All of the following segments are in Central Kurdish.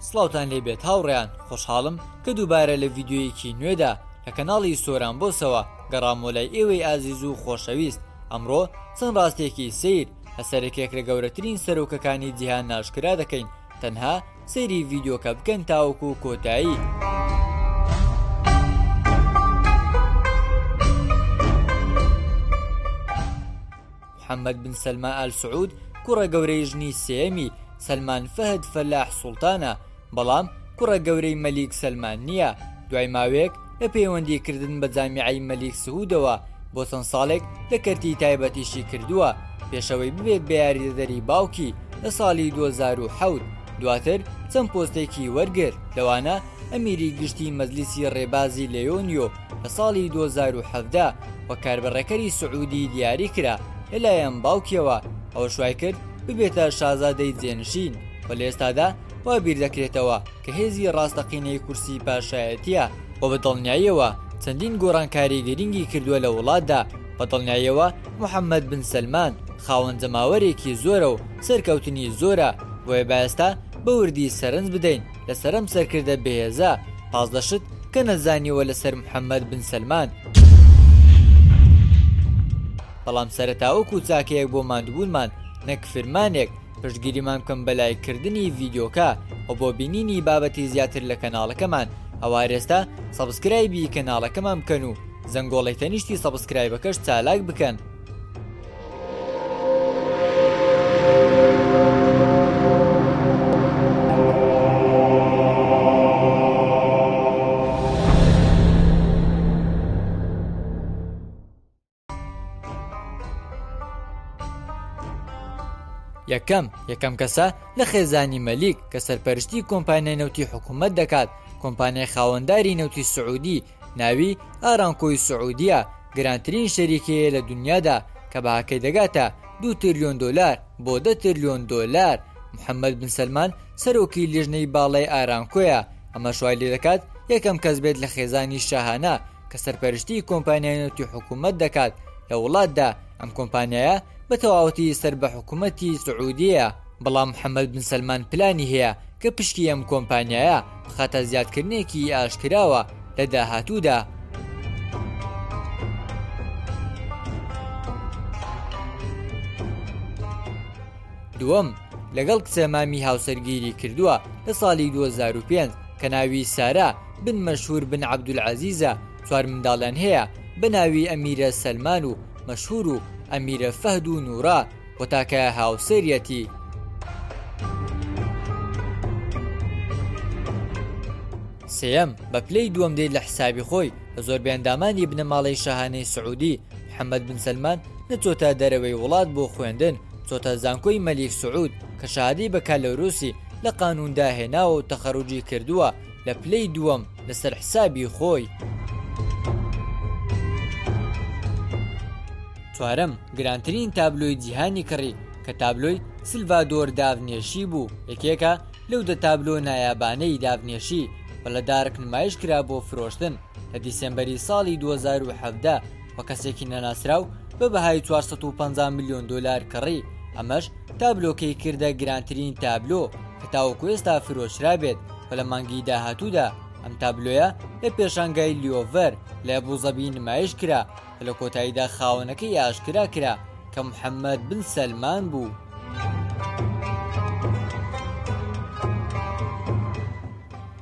سڵاوتان لێبێت هاوڕێیان خۆشحاڵم کە دووبارە لە ڤیدیۆیەکی نوێدا لە کەناڵی سۆران بۆسەوە گەڕامەوە لای ئێوەی ئازیز و خۆشەویست ئەمڕۆ چەند ڕاستێکی سەیر لەسەر یەکێک لە گەورەترین سەرۆکەکانی جیهان ئاشکرا دەکەین تەنها سەیری ڤیدیۆکە بکەن تاوەکو کۆتایی. محەممەد بن سەلما ئال سعود کوڕە گەورەی ژنی سێیەمی سەلمان فەهد فەلاح سوڵتانە، بەڵام کوڕە گەورەی مەلیک سەلمان نییە، دوای ماوەیەک لە پەیوەندی کردن بە جامیعەی مەلیک سهودەوە بۆ چەند ساڵێک لە کەرتی تایبەتیشی کردووە پێشەوەی ببێت بە یاریدەدەری باوکی لە ساڵی 2007 دواتر چەند پۆستێکی وەرگرت لەوانە ئەمیری گشتی مەجلیسی ڕێبازی لێیۆنیۆ لە ساڵی 2017 و کاربەڕێکەری سعودی دیاری کرا لەلایەن باوکیەوە ئەوەش وای کرد ببێتە شازادەی جێنشین و لە ئێستادا وا بیر دەکرێتەوە کە هێزی ڕاستەقینەی کورسی پاشایەتیە و بە دڵنیاییەوە چەندین گۆڕانکاری گرنگی کردووە لە وڵاتدا بە دڵنیاییەوە محەممەد بن سەلمان خاوەن جەماوەرێکی زۆرە و سەرکەوتنی زۆرە بۆیە با ئێستا بە وردی سەرنج بدەین لەسەر ئەم سەرکردە بەهێزە 15 شت کە نەزانیوە لەسەر محەممەد بن سەلمان. بەڵام سەرەتا وەکو چاکەیەک بۆ ماندووبوونمان نەک فرمانێک پشتگیریمان بکەن بە لایک کردنی ڤیدیۆکە و بۆ بینینی بابەتی زیاتر لە کەناڵەکەمان ئەوا ئێستا subscribe ی کەناڵەکەمان بکەن و زەنگۆڵەی تەنیشتی subscribe ەکەش چالاک بکەن. یەکەم، یەکەم کەسە لە خێزانی مەلیک کە سەرپەرشتی کۆمپانیای نەوتی حکوومەت دەکات، کۆمپانیای خاوەنداری نەوتی سعودی ناوی ئارامکۆی سعودیە گرانترین شەریکەیە لە دنیادا کە بەهاکەی دەگاتە دوو ترلیۆن دۆلار بۆ دە ترلیۆن دۆلار. محەممەد بن سەلمان سەرۆکی لیژنەی باڵای ئارامکۆیە، ئەمەش وای لێدەکات یەکەم کەس بێت لە خێزانی شاهانە کە سەرپەرشتی کۆمپانیای نەوتی حکوومەت دەکات لە وڵاتدا، ئەم کۆمپانیایە بە تەواوەتی سەر بە حکوومەتی سعودیەیە، بەڵام محەمەد بن سەلمان پلانی هەیە کە پشکی ئەم کۆمپانیایە بخاتە زیادکردنێکی ئاشکراوە لە داهاتوودا. دووەم، لەگەڵ کچە مامی هاوسەرگیری کردووە لە ساڵی 2005 کە ناوی سارا بن مەشهور بن عەبدولعەزیزە، چوار منداڵیان هەیە بە ناوی ئەمیرە سەلمان و مەشهور و ئەمیرە فەهد و نورا و تاکە هاوسەریەتی. سێیەم، بە پلەی دووەم دێت لە حسابی خۆی لە زۆربەی ئەندامانی بنەماڵەی شاهانەی سعودی، محەمەد بن سەلمان نەچۆتە دەرەوەی وڵات بۆ خوێندن، چۆتە زانکۆی مەلیک سعود کە شەهادەی بەکالۆرۆسی لە قانوندا هێناوە و تەخەروجی کردووە لە پلەی دووەم لەسەر حسابی خۆی. چوارەم، گرانترین تابلۆی جیهانی کڕی کە تابلۆی سلڤادۆر داڤنێشی بوو، یەکێکە لەو دە تابلۆ نایابانەی داڤنێشی و لە دارک نمایش کرا بۆ فرۆشتن لە دیسێمبەری ساڵی 2017 و کەسێکی نەناسراو بە بەهای 450 ملیۆن دۆلار کڕی، ئەمەش تابلۆکەی کردە گرانترین تابلۆ کە تاوەکو ئێستا فرۆشرابێت و لە مانگی داهاتوودا ئەم تابلۆیە لە پێشانگای لۆڤەر لە ئەبوزەبی نمایش کرا و لە کۆتاییدا خاوەنەکەی ئاشکرا کرا کە محەممەد بن سەلمان بوو.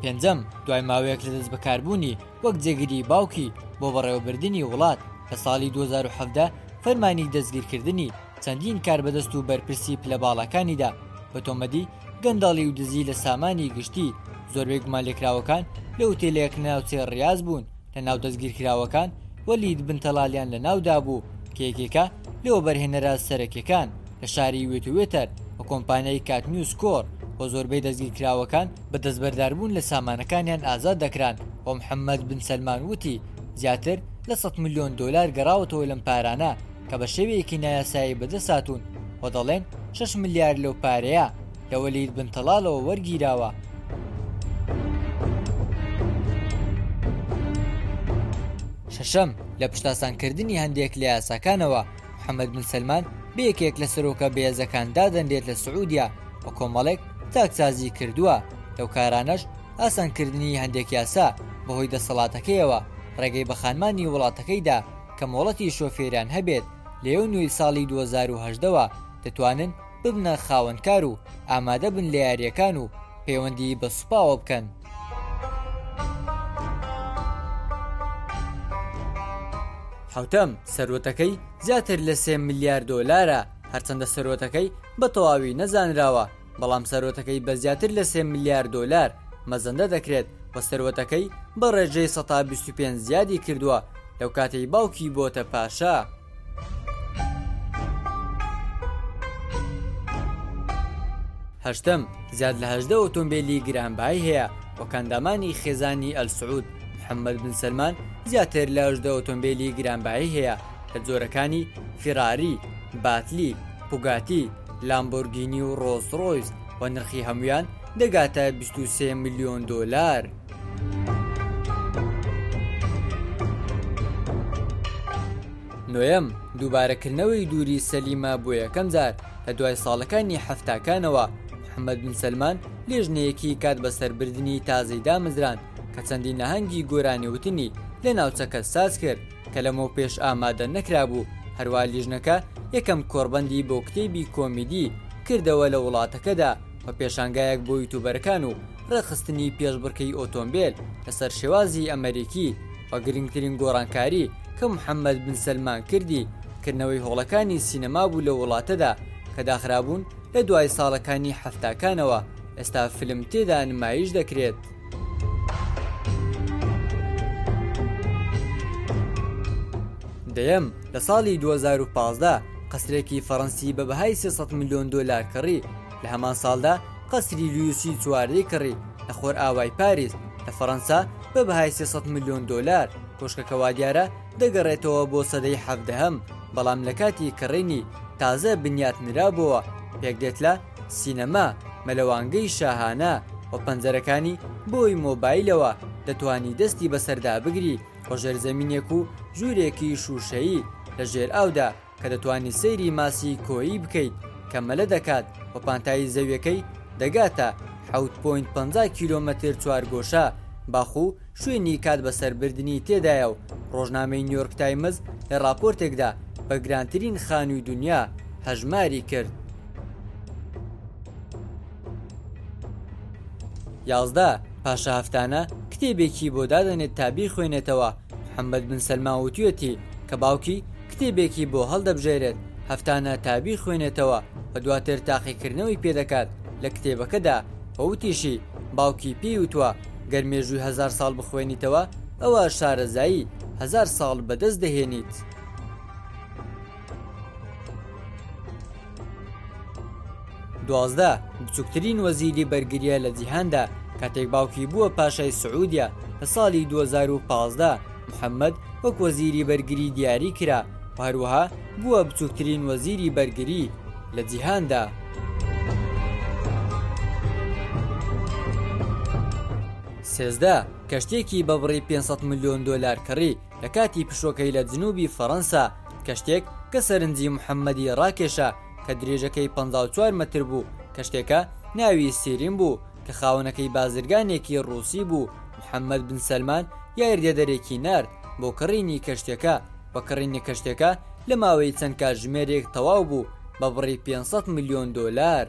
پێنجەم، دوای ماوەیەک لە دەستبەکاربوونی وەک جێگری باوکی بۆ بەڕێوەبردنی وڵات لە ساڵی 2017 فەرمانی دەستگیرکردنی چەندین کاربەدەست و بەرپرسی پلە باڵاکانیدا بە تۆمەتی گەندەڵی و دزی لە سامانی گشتی، زۆربەی گومانلێکراوەکان لە ئوتێلێک لە ناوچەی ڕیاز بوون، لە ناو دەستگیرکراوەکان وەلید بن تەلالیان لە ناودا بوو کە یەکێکە لە وەبەرهێنەرە سەرەکیەکان لە شاری وێتوێتەر و کۆمپانیای کاتنیوس کۆر و زۆربەی دەستگیرکراوەکان بە دەستبەرداربوون لە سامانەکانیان ئازاد دەکران و محەمەد بن سەلمان وتی زیاتر لە 100 ملیۆن دۆلار گەڕاوەتەوە لەم پارانە کە بە شێوەیەکی نایاسایی بەدەست هاتوون و دەڵێن 6 ملیار لەو پارەیە لە وەلید بن تەڵاڵەوە وەرگیراوە. شەشەم، لە پشتئاسانکردنی هەندێک لە یاساکانەوە، محەمەد بن سەلمان بە یەکێک لە سەرۆکە بەهێزەکان دادەنرێت لە سعودیە و کۆمەڵێک چاکسازی کردووە. لەو کارانەش ئاسانکردنی هەندێک یاسا بەهۆی دەسەڵاتەکەیەوە ڕێگەی بە خانمانی وڵاتەکەی دا کە مۆڵەتی شۆفێریان هەبێت لە یەو نوێی ساڵی 2018 وە دەتوانن ببنە خاوەنکار و ئامادەبن لە یارییەکان و پەیوەندی بە سوپاوە بکەن. حەوتەم، سەروەتەکەی زیاتر لە سێ ملیار دۆلارە، هەرچەندە سەروەتەکەی بە تەواوی نەزانراوە، بەڵام سەروەتەکەی بە زیاتر لە سێ ملیار دۆلار مەزەندە دەکرێت و سەروەتەکەی بە ڕێژەی سەتا 25 زیادی کردووە لەو کاتەی باوکی بۆتە پاشا. هەشتەم، زیاد لە 18 ئۆتۆمبێلی گرانبەهای هەیە وەک ئەندامانی خێزانی ئەلسعود محەممەد بن سەلمان زیاتر لە 18 ئۆتۆمبێلی گرانبەهای هەیە لە جۆرەکانی فیراری، باتلی، بوگاتی، لامبۆرگینی و ڕۆڵز ڕۆیس و نرخی هەموویان دەگاتە 23 ملیۆن دۆلار. نۆیەم، دووبارەکردنەوەی دووری سەلیمە بۆ یەکەم جار لە دوای ساڵەکانی حەفتاکانەوە، محەمەد بن سەلمان لێژنەیەکی کات بەسەربردنی تازەی دامەزراند کە چەندین ئاهەنگی گۆرانیوتنی لە ناوچەکە سازکرد کە لەمەوپێش ئامادە نەکرابوو، هەروا لیژنەکە یەکەم کۆڕبەندی بۆ کتێبی کۆمیدی کردەوە لە وڵاتەکەدا و پێشانگایەک بۆ یوتوبەرەکان و ڕێکخستنی پێشبڕکێی ئۆتۆمبێل لەسەر شێوازی ئەمەریکی و گرنگترین گۆڕانکاری کە محەمەد بن سەلمان کردی کردنەوەی هۆڵەکانی سینەما بوو لەو وڵاتەدا کە داخرابوون لە دوای ساڵەکانی حەفتاکانەوە ئێستا فیلم تێدا نمایش دەکرێت. دەیەم، لە ساڵی 2015 قەسرێکی فەڕەنسی بە بەهای 300 ملیۆن دۆلار کڕی، لە هەمان ساڵدا قەسری لویسی چواردەی کڕی لە خۆرئاوای پاریس لە فەڕەنسا بە بەهای 300 ملیۆن دۆلار، کۆشکەکە وادیارە دەگەڕێتەوە بۆ سەدەی حەڤدەهەم، بەڵام لە کاتی کڕینی تازە بنیات نرابۆوە، پێکدێت لە، سینەما، مەلەوانگەی شاهانە، و پەنجەرەکانی بۆی مۆبایلەوە دەتوانی دەستی بەسەردا بگری و ژێرزەمینێک و ژوورێکی شووشەیی لە ژێر ئاودا کە دەتوانی سەیری ماسی کۆیی بکەیت کە مەلە دەکات و پانتایی زەویەکەی دەگاتە 7.50 کیلۆمەتر چوارگۆشە باخ و شوێنی کات بەسەربردنی تێدایە و ڕۆژنامەی نیویۆرک تایمز لە ڕاپۆرتێکدا بە گرانترین خانووی دونیا هەژماری کرد. 11 پاشا هەفتانە کتێبێکی بۆ دادەنێت تا بیخوێنێتەوە، محەمەد بن سەلمان وتویەتی کە باوکی کتێبێکی بۆ هەڵدەبژێرێت هەفتانە تا بیخوێنێتەوە و دواتر تاقیکردنەوەی پێدەکات لە کتێبەکەدا و وتیشی باوکی پێی وتوە گەر مێژووی هەزار ساڵ بخوێنیتەوە ئەوا شارەزایی هەزار ساڵ بەدەست دەهێنیت. 12 بچووکترین وەزیری بەرگرییە لە جیهاندا کاتێک باوکی بووە پاشای سعودیە لە ساڵی 2015 محەممەد وەک وەزیری بەرگری دیاری کرا و هەروەها بووە بچووکترین وەزیری بەرگری لە جیهاندا. 13 کەشتێکی بە بڕی 500 ملیۆن دۆلار کڕی لە کاتی پشووەکەی لە جنوبی فەڕەنسا، کەشتێک کە سەرنجی محەممەدی ڕاکێشا کە درێژەکەی 54 مەتر بوو، کەشتێکە ناوی سیرین بوو کە خاوەنەکەی بازرگانێکی ڕووسی بوو، محەممەد بن سەلمان یاریدەدەرێکی نارد بۆ کڕینی کەشتیەکە و کڕینی کەشتیەکە لە ماوەی چەند کاتژمێرێک تەواو بوو بە بڕی 500 ملیۆن دۆلار.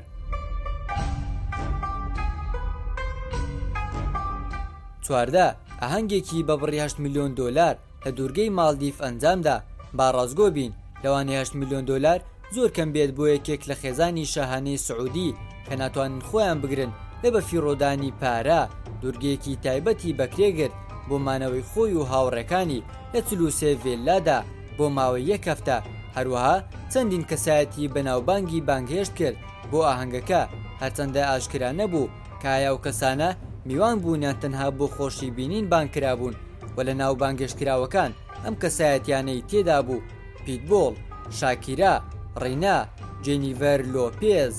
14 ئاهەنگێکی بە بڕی 8 ملیۆن دۆلار لە دوورگەی ماڵدیف ئەنجامدا، با ڕاستگۆ بین، لەوانەیە 8 ملیۆن دۆلار زۆر کەم بێت بۆ یەکێک لە خێزانی شاهانەی سعودی کە ناتوانن خۆیان بگرن لە بەفیڕۆدانی پارە، دوورگەیەکی تایبەتی بەکرێ گرت بۆ مانەوەی خۆی و هاوڕێکانی لە 43 ڤێللادا بۆ ماوەی یەک هەفتە، هەروەها چەندین کەسایەتی بەناوبانگی بانگهێشت کرد بۆ ئاهەنگەکە، هەرچەندە ئاشکرا نەبوو کە ئایا ئەو کەسانە میوان بوون یان تەنها بۆ خۆشی بینین بانگکرابوون و لەناو بانگهێشتکراوەکان ئەم کەسایەتیانەی تێدابوو، پیتبۆڵ، شاکیرا، ڕینا، جێنیڤەر لۆپێز.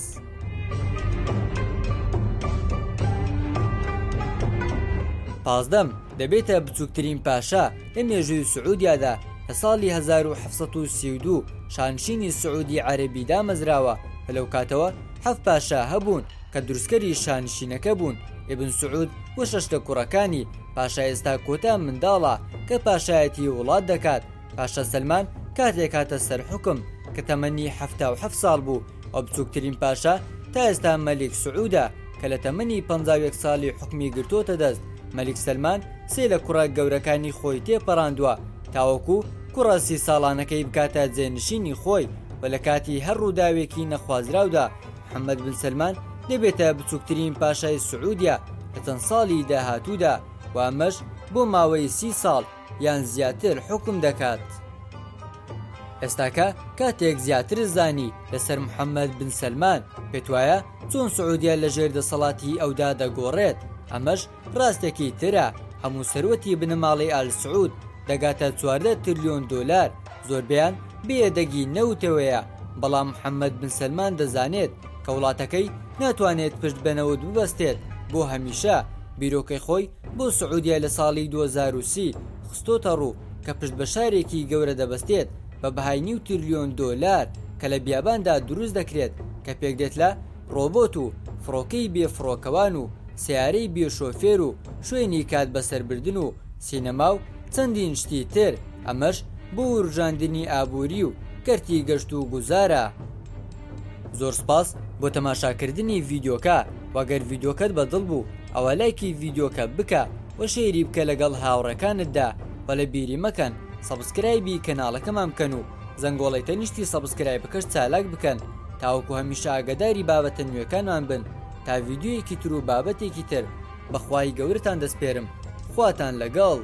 پازدەم، دەبێتە بچووکترین پاشا لە مێژووی سعودیادا، لە ساڵی 1732 شانشینی سعودی عەرەبی دامەزراوە و لەو کاتەوە حەفت پاشا هەبوون کە دروستکەری شانشینەکە بوون. ئیبن سعود و شەش لە کوڕەکانی، پاشا ئێستا کۆتا منداڵە کە پاشایەتی وڵات دەکات، پاشا سەلمان کاتێک هاتە سەر حوکم کە تەمەنی 77 ساڵ بوو و بچووکترین پاشا تا ئێستا مەلیک سعودە کە لە تەمەنی 51 ساڵی حوکمی گرتۆتە دەست، مەلیک سەلمان سێ لە کوڕە گەورەکانی خۆی تێپەڕاندووە تاوەکو کوڕە سی ساڵانەکەی بکاتە جێنشینی خۆی و لە کاتی هەر ڕووداوێکی نەخوازراودا محەمەد بن سەلمان دەبێتە بچووکترین پاشای سعودیە لە چەند ساڵی داهاتوودا و ئەمەش بۆ ماوەی سی ساڵ یان زیاتر حوکم دەکات. ئێستاکە کاتێک زیاترت زانی لەسەر محەمەد بن سەلمان، پێتوایە چۆن سعودیە لەژێر دەسەڵاتی ئەودا دەگۆڕێت؟ ئەمەش ڕاستێکی ترە، هەموو سەروەتی بنەماڵەی ئال سعود دەگاتە 14 ترلیۆن دۆلار، زۆربەیان بێ یەدەگی نەوتەوەیە، بەڵام محەمەد بن سەلمان دەزانێت کە وڵاتەکەی ناتوانێت پشت بە نەوت ببەستێت بۆ هەمیشە، بیرۆکەی خۆی بۆ سعودیە لە ساڵی 2030 خستۆتەڕوو کە پشت بە شارێکی گەورە دەبەستێت بە بەهای نیو ترلیۆن دۆلار کە لە بیاباندا دروست دەکرێت کە پێکدێت لە ڕۆبۆت و فڕۆکەی بێ فڕۆکەوان و سەیارەی بێ شۆفێر و شوێنی کات بەسەربردن و سینەما و چەندین شتی تر، ئەمەش بۆ وروژاندنی ئابووری و کەرتی گەشت و گوزارە. زۆر سوپاس بۆ تەماشاکردنی ڤیدیۆکە وە گەر ڤیدیۆکەت بە دڵ بوو ئەوە لایکی ڤیدیۆکە بکە وە share ی بکە لەگەڵ هاوڕێکانتدا وە لە بیری مەکەن subscribe ی کەناڵەکەمان بکەن و زەنگۆڵەی تەنیشتی subscribe ەکەش چالاک بکەن تاوەکو هەمیشە ئاگاداری بابەتە نوێکانمان بن تا ڤیدیۆیەکی تر و بابەتێکی تر بەخوای گەورەتان دەسپێرم خواتان لەگەڵ.